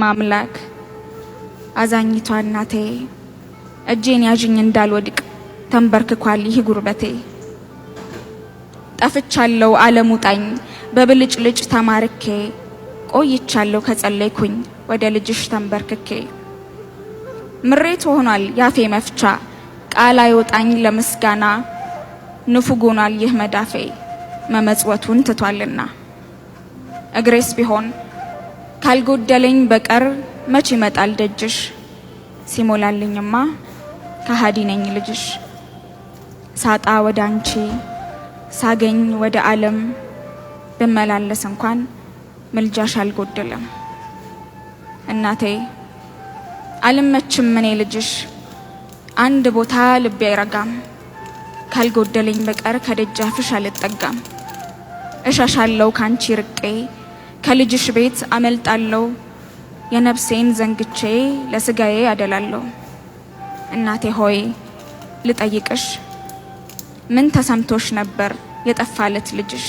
አምላክ አዛኝቷ እናቴ፣ እጄን ያዥኝ እንዳልወድቅ ተንበርክኳል ይህ ጉርበቴ። ጠፍቻለሁ ዓለም ውጣኝ በብልጭልጭ ተማርኬ፣ ቆይቻለሁ ከጸለይኩኝ ወደ ልጅሽ ተንበርክኬ። ምሬት ሆኗል ያፌ መፍቻ፣ ቃል አይወጣኝ ለምስጋና፣ ንፉግ ሆኗል ይህ መዳፌ መመጽወቱን ትቷልና። እግሬስ ቢሆን ካልጎደለኝ በቀር መች ይመጣል ደጅሽ፣ ሲሞላልኝማ ከሃዲ ነኝ ልጅሽ። ሳጣ ወደ አንቺ ሳገኝ ወደ ዓለም፣ ብመላለስ እንኳን ምልጃሽ አልጎደለም። እናቴ አልመችም እኔ ልጅሽ፣ አንድ ቦታ ልቤ አይረጋም፣ ካልጎደለኝ በቀር ከደጃፍሽ አልጠጋም። እሸሻለሁ ካንቺ ርቄ፣ ከልጅሽ ቤት አመልጣለሁ፣ የነፍሴን ዘንግቼ ለስጋዬ አደላለሁ። እናቴ ሆይ ልጠይቅሽ፣ ምን ተሰምቶሽ ነበር የጠፋለት ልጅሽ?